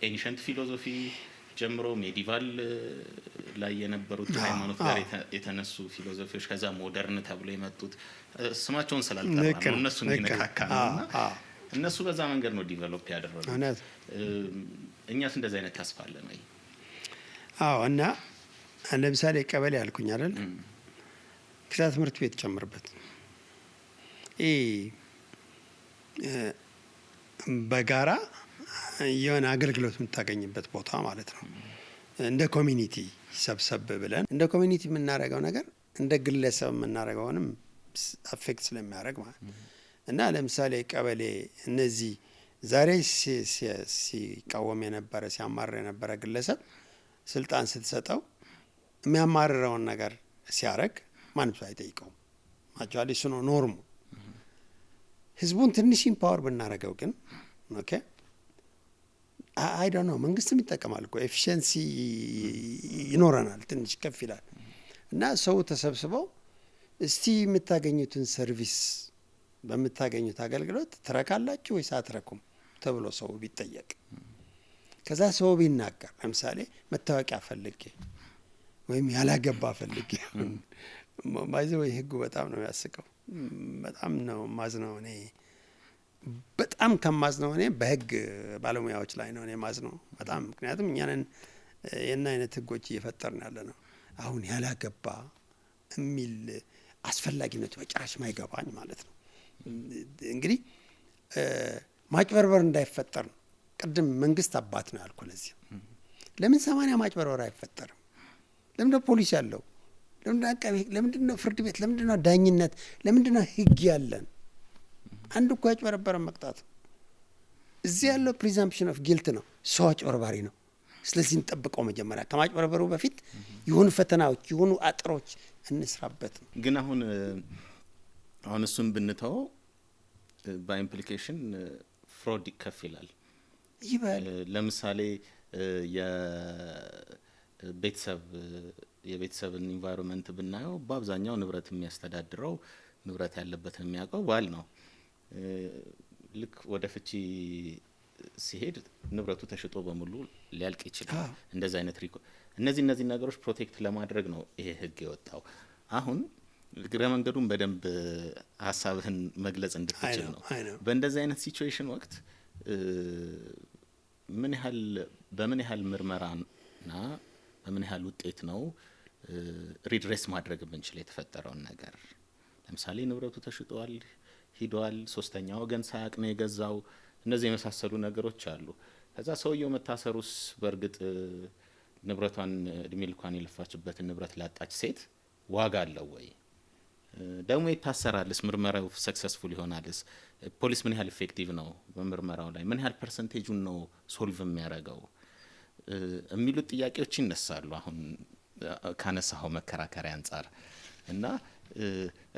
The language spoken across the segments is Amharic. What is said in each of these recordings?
Ancient philosophy ጀምሮ medieval ላይ የነበሩት ከሃይማኖት ጋር የተነሱ philosophy ዎች፣ ከዛ modern ተብሎ የመጡት፣ ስማቸውን ስላልጠራ ነው፣ እነሱን የነካካ ነው። እና እነሱ በዛ መንገድ ነው develop ያደረጉት። እኛስ እንደዚህ አይነት ተስፋ አለን ወይ? አዎ፣ እና ለምሳሌ ቀበሌ ያልኩኝ አይደል? ከዛ ትምህርት ቤት ጨምርበት። ይህ በጋራ የሆነ አገልግሎት የምታገኝበት ቦታ ማለት ነው። እንደ community ሰብሰብ ብለን እንደ community የምናደርገው ነገር እንደ ግለሰብ የምናደርገውንም affect ስለሚያደርግ ማለት እና ለምሳሌ ቀበሌ እነዚህ ዛሬ ሲቃወም የነበረ፣ ሲያማርር የነበረ ግለሰብ ስልጣን ስትሰጠው የሚያማርረውን ነገር ሲያደርግ ማንም ሰው አይጠይቀውም። Actually እሱ ነው norm ኡ። ህዝቡን ትንሽ empower ብናደርገው ግን፣ okay, I don't know፣ መንግስትም ይጠቀማል እኮ፣ efficiency ይኖረናል፣ ትንሽ ከፍ ይላል። እና ሰው ተሰብስበው እስቲ የምታገኙትን service፣ በምታገኙት አገልግሎት ትረካላችሁ ወይስ አትረኩም ተብሎ ሰው ቢጠየቅ፣ ከዛ ሰው ቢናገር፣ ለምሳሌ መታወቂያ ፈልጌ ወይም ያላገባ ፈልጌ፣ by the way ህጉ በጣም ነው የሚያስቀው። በጣም ነው ማዝነው፣ እኔ በጣም ከማዝነው እኔ በህግ ባለሙያዎች ላይ ነው እኔ ማዝነው በጣም። ምክንያቱም እኛንን ይህን አይነት ህጎች እየፈጠርን ያለ ነው። አሁን ያላገባ የሚል አስፈላጊነቱ በጭራሽ ማይገባኝ ማለት ነው። እንግዲህ ማጭበርበር እንዳይፈጠር ነው። ቅድም መንግስት አባት ነው ያልኩ ለዚህ። ለምን 80 ማጭበርበር አይፈጠርም? ለምንድነው ፖሊስ ያለው? ለምንድነው አቃቤ ሕግ? ለምንድነው ፍርድ ቤት? ለምንድነው ዳኝነት? ለምንድነው ህግ ያለን? አንድ እኮ ያጭበረበረ መቅጣት ነው። እዚህ ያለው presumption of guilt ነው። ሰው አጭበርባሪ ነው። ስለዚህ እንጠብቀው። መጀመሪያ ከማጭበርበሩ በፊት የሆኑ ፈተናዎች፣ የሆኑ አጥሮች እንስራበት ነው። ግን አሁን እሱን ብንተወው በ implication fraud ከፍ ይላል። ይበል። ለምሳሌ የቤተሰብን environment ብናየው በአብዛኛው ንብረት የሚያስተዳድረው፣ ንብረት ያለበትን የሚያውቀው ባል ነው። ልክ ወደ ፍቺ ሲሄድ ንብረቱ ተሽጦ በሙሉ ሊያልቅ ይችላል። እንደዚህ አይነት እነዚህ ነገሮች protect ለማድረግ ነው ይሄ ህግ የወጣው። አሁን እግረ መንገዱን በደንብ ሀሳብህን መግለጽ እንድትችል ነው። በእንደዚህ አይነት situation ወቅት ምን ያህል በምን ያህል ምርመራና በምን ያህል ውጤት ነው redress ማድረግ የምንችል የተፈጠረውን ነገር? ለምሳሌ ንብረቱ ተሽጧል፣ ሂዷል፣ ሶስተኛ ወገን ሳያቅ ነው የገዛው። እነዚህ የመሳሰሉ ነገሮች አሉ። ከዛ ሰውየው መታሰሩስ በእርግጥ ንብረቷን፣ እድሜ ልኳን የለፋችበትን ንብረት ላጣች ሴት ዋጋ አለው ወይ? ደግሞ ይታሰራልስ? ምርመራው successful ይሆናልስ? ፖሊስ ምን ያህል effective ነው በምርመራው ላይ? ምን ያህል percentage ኡን ነው solve የሚያደርገው የሚሉት ጥያቄዎች ይነሳሉ። አሁን ካነሳኸው መከራከሪያ አንጻር እና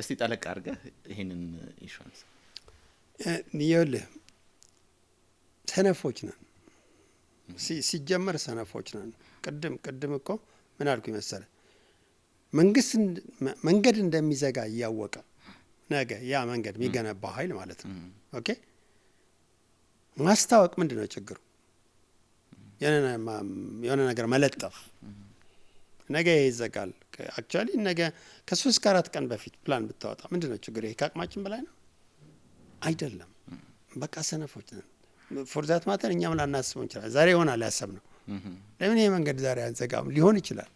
እስቲ ጠለቅ አድርገህ ይህንን issue አንሳ። ይኸውልህ፣ ሰነፎች ነን፣ ሲጀመር ሰነፎች ነን። ቅድም እኮ ምን አልኩ መሰለህ? መንግስት መንገድ እንደሚዘጋ እያወቀ ነገ ያ መንገድ የሚገነባው ኃይል ማለት ነው። Okay፣ ማስታወቅ ምንድን ነው ችግሩ? የሆነ ነገር መለጠፍ፣ ነገ ይዘጋል። Actually ነገ ከ3 ከ4 ቀን በፊት ፕላን ብታወጣ ምንድን ነው ችግሩ? ይሄ ከአቅማችን በላይ ነው አይደለም። በቃ ሰነፎች ነን። For that matter እኛም ላናስበው እንችላለን። ዛሬ ይሆናል ያሰብነው። ለምን ይሄ መንገድ ዛሬ አንዘጋም ሊሆን ይችላል።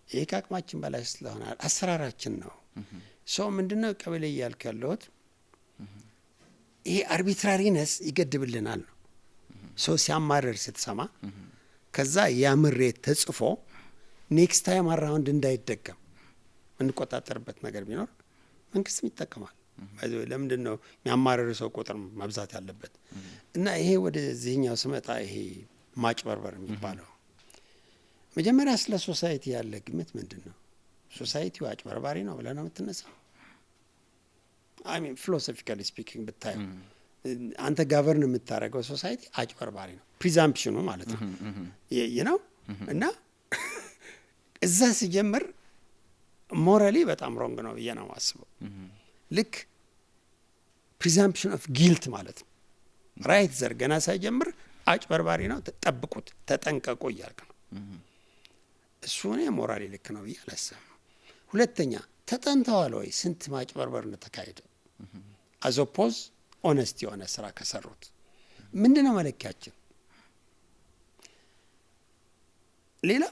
ይሄ ከአቅማችን በላይ ስለሆነ አሰራራችን ነው። So ምንድነው ቀበሌ እያልክ ያለሁት፣ ይሄ arbitrariness ይገድብልናል ነው። ሰው ሲያማርር ስትሰማ ከዛ ያ ምሬት ተጽፎ next time around እንዳይደገም እንቆጣጠርበት ነገር ቢኖር መንግስትም ይጠቀማል። ለምንድን ነው የሚያማርር ሰው ቁጥር መብዛት ያለበት? እና ይሄ ወደዚህኛው ስመጣ ይሄ ማጭበርበር የሚባለው መጀመሪያ ስለ society ያለ ግምት ምንድን ነው? Society ው አጭበርባሪ ነው ብለህ ነው የምትነሳው? I mean, philosophically speaking ብታየው አንተ govern የምታደርገው society አጭበርባሪ ነው፣ presumption ኑ ማለት ነው ነው። እና እዛ ሲጀምር morally በጣም wrong ነው ብዬ ነው የማስበው። ልክ presumption of guilt ማለት ነው። Right there ገና ሳይጀምር አጭበርባሪ ነው፣ ጠብቁት፣ ተጠንቀቁ እያልክ ነው። እሱ እኔ morally ልክ ነው ብዬ አላስብም። ሁለተኛ ተጠንተዋል ወይ ስንት ማጭበርበር እንደተካሄደ as opposed honest የሆነ ስራ ከሰሩት ምንድን ነው መለኪያችን? ሌላ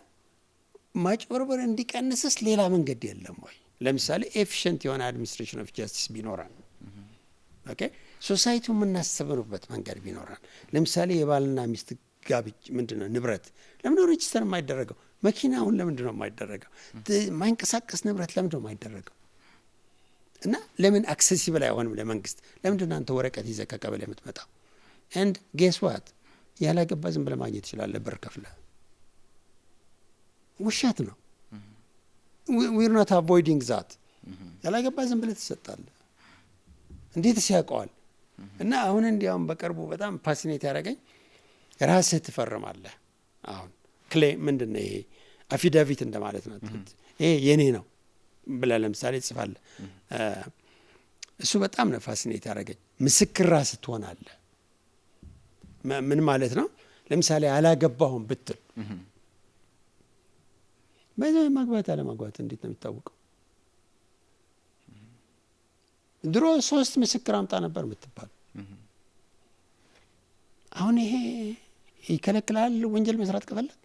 ማጭበርበር እንዲቀንስስ ሌላ መንገድ የለም ወይ? ለምሳሌ efficient የሆነ administration of justice ቢኖረን፣ okay፣ society ው የምናስተምርበት መንገድ ቢኖረን፣ ለምሳሌ የባልና ሚስት ጋብቻ ምንድን ነው ንብረት ለምንድን ነው register የማይደረገው? መኪናውን ለምንድን ነው የማይደረገው? የማይንቀሳቀስ ንብረት ለምንድን ነው የማይደረገው? እና ለምን accessible አይሆንም ለመንግስት? ለምንድን ነው አንተ ወረቀት ይዘህ ከቀበሌ የምትመጣው? And guess what፣ ያላገባ ዝም ብለህ ማግኘት ትችላለህ ብር ከፍለህ። ውሸት ነው። We're not avoiding that። ያላገባ ዝም ብለህ ትሰጣለህ። እንዴትስ ያውቀዋል? እና አሁን እንዲያውም በቅርቡ በጣም fascinate ያደረገኝ ራስህ ትፈርማለህ። አሁን claim ምንድን ነው ይሄ affidavit እንደማለት ነው። ይሄ የኔ ነው ብለህ ለምሳሌ ትጽፋለህ። እሱ በጣም ነው fascinate ያደረገኝ። ምስክር ራስህ ትሆናለህ። ምን ማለት ነው? ለምሳሌ አላገባሁም ብትል በዛ ማግባት አለማግባት እንዴት ነው የሚታወቀው? ድሮ ሶስት ምስክር አምጣ ነበር የምትባል። አሁን ይሄ ይከለክላል። ወንጀል መስራት ከፈለግ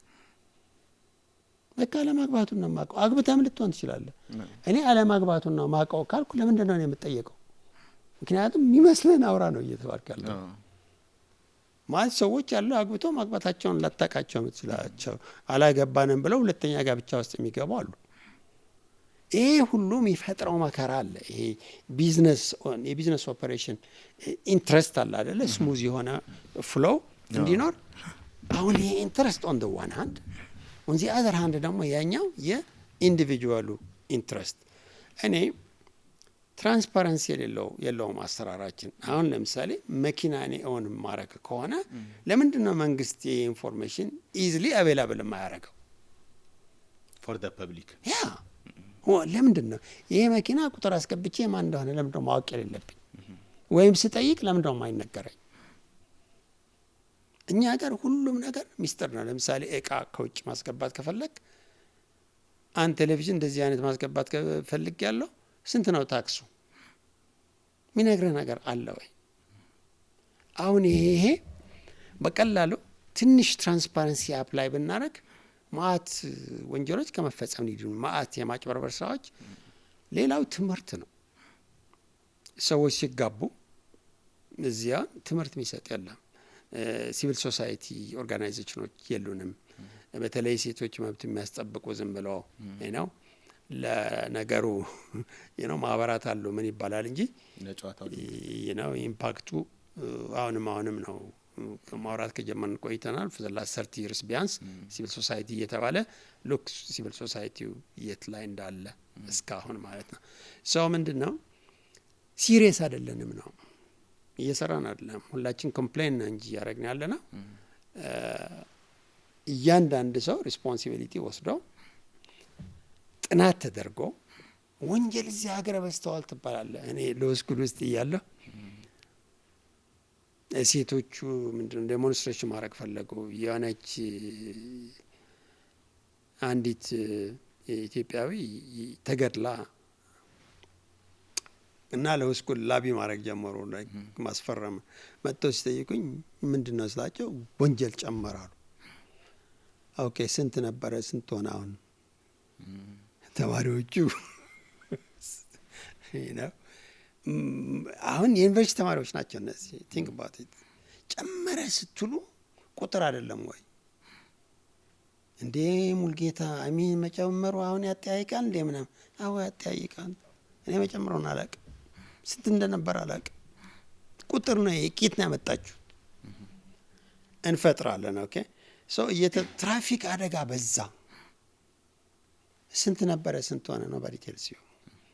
በቃ አለማግባቱን ነው የማውቀው። አግብተህም ልትሆን ትችላለህ። እኔ አለማግባቱን ነው የማውቀው ካልኩ ለምንድን ነው የምጠየቀው? ምክንያቱም የሚመስልህን አውራ ነው እየተባልክ ያለው። ማለት ሰዎች ያለው አግብቶ ማግባታቸውን ላታውቃቸው የምትችላቸው አላገባንም ብለው ሁለተኛ ጋብቻ ውስጥ የሚገቡ አሉ። ይሄ ሁሉ የሚፈጥረው መከራ አለ። ይሄ business የ business operation interest አለ አደለ? Smooth የሆነ flow እንዲኖር አሁን ይሄ interest on one hand፣ on the other hand ደግሞ ያኛው የ individual ኡ interest እኔ transparency የሌለው የለውም አሰራራችን። አሁን ለምሳሌ መኪና እኔ own ማድረግ ከሆነ ለምንድን ነው መንግስት የ information easily available የማያደርገው? For the public. Yeah፣ ለምንድን ነው ይሄ መኪና ቁጥር አስገብቼ ማን እንደሆነ ለምንድን ነው ማወቅ የሌለብኝ? ወይም ስጠይቅ ለምንድን ነው የማይነገረኝ? እኛ ሀገር ሁሉም ነገር ሚስጥር ነው። ለምሳሌ እቃ ከውጭ ማስገባት ከፈለግ፣ አንድ ቴሌቪዥን እንደዚህ አይነት ማስገባት ከፈልግ ያለው ስንት ነው ታክሱ? የሚነግርህ ነገር አለ ወይ? አሁን ይሄ በቀላሉ ትንሽ transparency apply ብናደረግ ማአት ወንጀሎች ከመፈጸም ሊድኑ፣ ማአት የማጭበርበር ስራዎች። ሌላው ትምህርት ነው። ሰዎች ሲጋቡ እዚያ ትምህርት የሚሰጥ የለም። Civil society organization ኖች የሉንም። በተለይ ሴቶች መብት የሚያስጠብቁ ዝም ብለው ነው ለነገሩ ነው ማህበራት አሉ ምን ይባላል እንጂ ነው impact ኡ አሁንም አሁንም ነው። ማውራት ከጀመርን ቆይተናል። For the last 30 years ቢያንስ civil society እየተባለ፣ look civil society ው የት ላይ እንዳለ እስካሁን ማለት ነው። ሰው ምንድን ነው serious አይደለንም ነው፣ እየሰራን አይደለም። ሁላችን complain ነው እንጂ እያደረግን ያለ ነው። እያንዳንድ ሰው responsibility ወስደው ጥናት ተደርጎ ወንጀል እዚህ ሀገር በዝተዋል ትባላለህ። እኔ law school ውስጥ እያለሁ ሴቶቹ ምንድነው demonstration ማድረግ ፈለጉ። የሆነች አንዲት ኢትዮጵያዊ ተገድላ እና law school lobby ማድረግ ጀመሩ፣ ማስፈረም። መጥተው ሲጠይቁኝ ምንድን ነው ስላቸው ወንጀል ጨመራሉ። Okay፣ ስንት ነበረ? ስንት ሆነ አሁን? ተማሪዎቹ ነው አሁን የዩኒቨርሲቲ ተማሪዎች ናቸው እነዚህ። Think about it፣ ጨመረ ስትሉ ቁጥር አይደለም ወይ እንዴ ሙልጌታ? I mean መጨመሩ አሁን ያጠያይቃል እንዴ ምናምን። አዎ ያጠያይቃል። እኔ መጨመሩን አላቅም፣ ስንት እንደነበር አላቅም። ቁጥር ነው፣ የቂት ነው ያመጣችሁት። እንፈጥራለን። Okay፣ so ትራፊክ አደጋ በዛ፣ ስንት ነበረ ስንት ሆነ ነው በ detail ሲሆን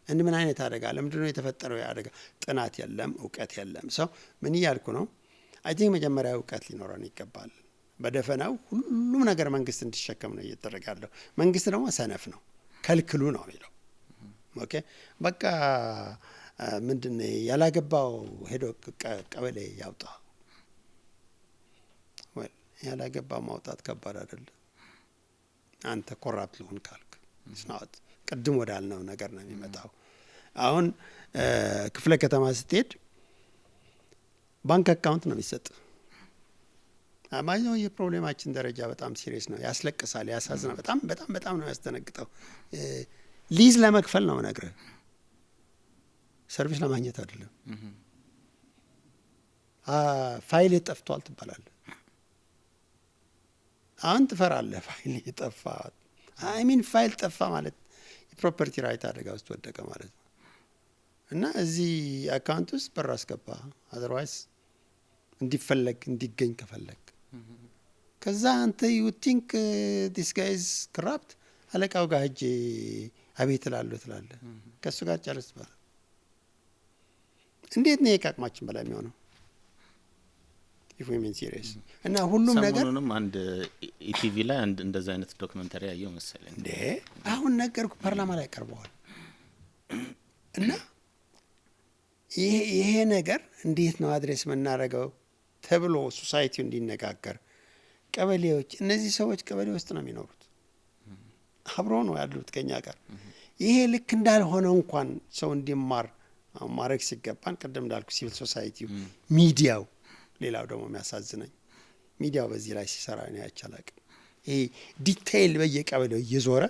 እንድ ምን አይነት አደጋ ለምንድን ነው የተፈጠረው? የአደጋ ጥናት የለም፣ እውቀት የለም። ሰው ምን እያልኩ ነው? I think መጀመሪያ እውቀት ሊኖረን ይገባል። በደፈናው ሁሉም ነገር መንግስት እንዲሸከም ነው እየተደረገ ያለው። መንግስት ደግሞ ሰነፍ ነው፣ ከልክሉ ነው የሚለው። Okay፣ በቃ ምንድን ነው ያላገባው ሄዶ ቀበሌ ያውጣ። ያላገባ ማውጣት ከባድ አይደለም። አንተ corrupt ልሆን ካልክ ስናት ቅድም ወዳልነው ነገር ነው የሚመጣው። አሁን ክፍለ ከተማ ስትሄድ ባንክ account ነው የሚሰጥ። አማኛው የ problem ኣችን ደረጃ በጣም serious ነው። ያስለቅሳል፣ ያሳዝናል። በጣም በጣም በጣም ነው ያስደነግጠው። ሊዝ ለመክፈል ነው የምነግርህ፣ service ለማግኘት አይደለም። ፋይል ጠፍቷል ትባላለህ። አሁን ትፈራለህ። ፋይል ጠፋ፣ I mean ፋይል ጠፋ ማለት የ property right አደጋ ውስጥ ወደቀ ማለት ነው። እና እዚህ account ውስጥ ብር አስገባ፣ otherwise እንዲፈለግ እንዲገኝ ከፈለግ ከዛ አንተ you think this guy is corrupt፣ አለቃው ጋር ሄጄ አቤት እላለሁ ትላለህ። ከእሱ ጋር ጨርስ ትባላለህ። እንዴት ነው ከአቅማችን በላይ የሚሆነው? If we mean serious እና ሁሉም ነገር ሰሞኑንም አንድ ኢቲቪ ላይ አንድ እንደዚህ አይነት documentary ያየው መሰለኝ። እንዴ፣ አሁን ነገርኩ፣ ፓርላማ ላይ ቀርበዋል። እና ይሄ ነገር እንዴት ነው address የምናደርገው ተብሎ society ው እንዲነጋገር ቀበሌዎች፣ እነዚህ ሰዎች ቀበሌ ውስጥ ነው የሚኖሩት፣ አብሮ ነው ያሉት ከኛ ጋር። ይሄ ልክ እንዳልሆነ እንኳን ሰው እንዲማር አሁን ማድረግ ሲገባን ቅድም እንዳልኩ civil society ው፣ ሚዲያው፣ ሌላው ደግሞ የሚያሳዝነኝ ሚዲያው በዚህ ላይ ሲሰራ እኔ አይቼ አላቅም። ይሄ detail በየቀበሌው እየዞረ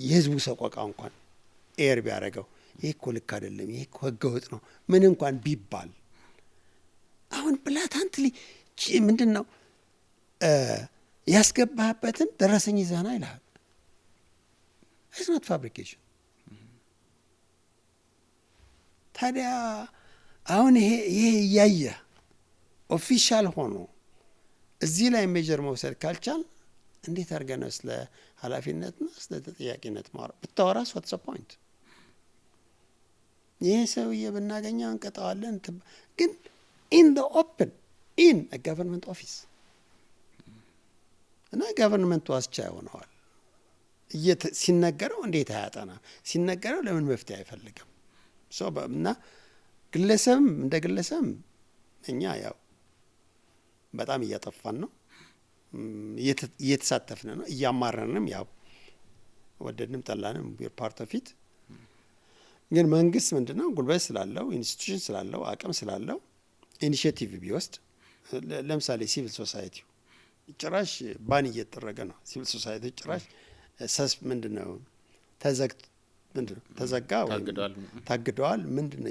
የህዝቡ ሰቆቃ እንኳን air ቢያደርገው፣ ይሄ እኮ ልክ አይደለም፣ ይሄ እኮ ህገወጥ ነው ምን እንኳን ቢባል፣ አሁን blatantly ምንድን ነው ያስገባህበትን ደረሰኝ ይዘህና ይልሃል። It's not fabrication። ታዲያ አሁን ይሄ እያየ official ሆኖ እዚህ ላይ measure መውሰድ ካልቻል እንዴት አድርገህ ነው ስለ ኃላፊነትና ስለ ተጠያቂነት ማውራት? ብታወራስ what's the point? ይሄ ሰውዬ ብናገኘው እንቀጣዋለን። ግን in the open in government office እና government ኡ አስቻ ሆነዋል። ሲነገረው እንዴት አያጠና? ሲነገረው ለምን መፍትሄ አይፈልግም? እና ግለሰብም እንደ ግለሰብም እኛ ያው በጣም እያጠፋን ነው፣ እየተሳተፍን ነው፣ እያማረንም ያው ወደድንም ጠላንም part of it። ግን መንግስት ምንድን ነው ጉልበት ስላለው፣ institution ስላለው፣ አቅም ስላለው initiative ቢወስድ፣ ለምሳሌ civil society ው ጭራሽ ban እየተደረገ ነው። Civil society ጭራሽ ሰስ ምንድን ነው ተዘግት ምንድን ነው ተዘጋ ወይም ታግደዋል። ታግደዋል። ምንድን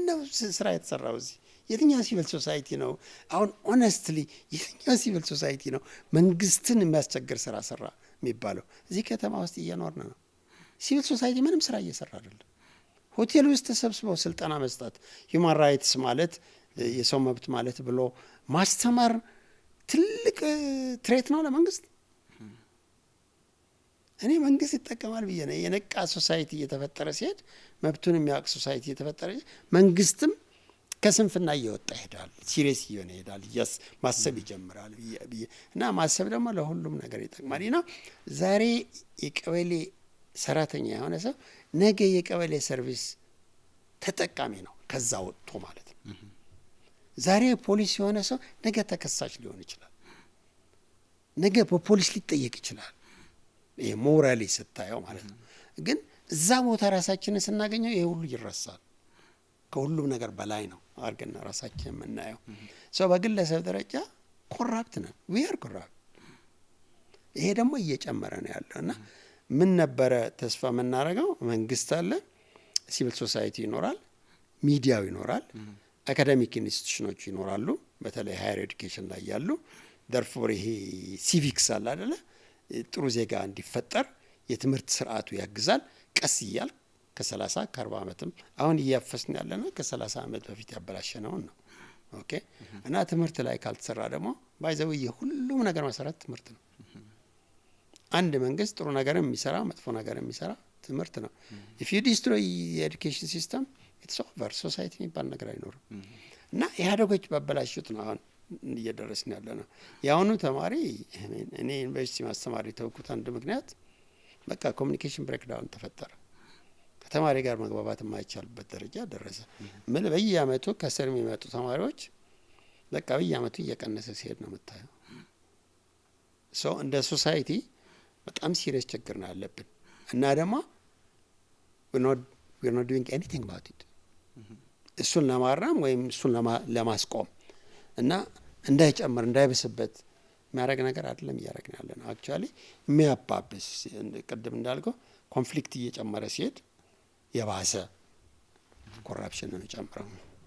ነው ስራ የተሰራው እዚህ? የትኛው civil society ነው አሁን honestly የትኛው civil society ነው መንግስትን የሚያስቸግር ስራ ሰራ የሚባለው? እዚህ ከተማ ውስጥ እየኖርን ነው። Civil society ምንም ስራ እየሰራ አይደለም። ሆቴል ውስጥ ተሰብስበው ስልጠና መስጠት፣ human rights ማለት የሰው መብት ማለት ብሎ ማስተማር ትልቅ threat ነው ለመንግስት። እኔ መንግስት ይጠቀማል ብዬ ነው። የነቃ society እየተፈጠረ ሲሄድ፣ መብቱን የሚያውቅ society እየተፈጠረ ሲሄድ መንግስትም ከስንፍና እየወጣ ይሄዳል። Serious እየሆነ ይሄዳል። ማሰብ ይጀምራል ብዬ እና ማሰብ ደግሞ ለሁሉም ነገር ይጠቅማል። ና ዛሬ የቀበሌ ሰራተኛ የሆነ ሰው ነገ የቀበሌ service ተጠቃሚ ነው፣ ከዛ ወጥቶ ማለት ነው። ዛሬ ፖሊስ የሆነ ሰው ነገ ተከሳሽ ሊሆን ይችላል። ነገ በፖሊስ ሊጠየቅ ይችላል። ይሄ morally ስታየው ማለት ነው። ግን እዛ ቦታ ራሳችንን ስናገኘው ይሄ ሁሉ ይረሳል። ከሁሉም ነገር በላይ ነው አድርገን ራሳችን የምናየው። So በግለሰብ ደረጃ corrupt ነን፣ we are corrupt። ይሄ ደግሞ እየጨመረ ነው ያለው። እና ምን ነበረ ተስፋ የምናደርገው? መንግስት አለ፣ civil society ይኖራል፣ ሚዲያው ይኖራል፣ academic institution ኦች ይኖራሉ፣ በተለይ higher education ላይ ያሉ። Therefore ይሄ civics አለ አደለ፣ ጥሩ ዜጋ እንዲፈጠር የትምህርት ስርዓቱ ያግዛል። ቀስ እያል ከ30 ከ40 ዓመትም አሁን እያፈስን ያለ ነው ከ30 ዓመት በፊት ያበላሸነውን ነው። Okay፣ እና ትምህርት ላይ ካልተሰራ ደግሞ by the way የሁሉም ነገር መሰረት ትምህርት ነው። አንድ መንግስት ጥሩ ነገር የሚሰራ መጥፎ ነገር የሚሰራ ትምህርት ነው። If you destroy የ education system, it's over። Society የሚባል ነገር አይኖርም። እና ኢህአዴጎች ባበላሹት ነው አሁን እየደረስን ያለ ነው። የአሁኑ ተማሪ፣ እኔ ዩኒቨርሲቲ ማስተማር የተውኩት አንድ ምክንያት በቃ communication breakdown ተፈጠረ። ከተማሪ ጋር መግባባት የማይቻልበት ደረጃ ደረሰ። ምን በየአመቱ ከስር የሚመጡ ተማሪዎች በቃ በየአመቱ እየቀነሰ ሲሄድ ነው የምታየው። So እንደ society በጣም serious ችግር ነው ያለብን እና ደግሞ we're not doing anything about it እሱን ለማረም ወይም እሱን ለማስቆም እና እንዳይጨምር፣ እንዳይብስበት የሚያደርግ ነገር አይደለም እያደረግን ያለ ነው። Actually የሚያባብስ፣ ቅድም እንዳልከው conflict እየጨመረ ሲሄድ የባሰ corruption ነው የሚጨምረው።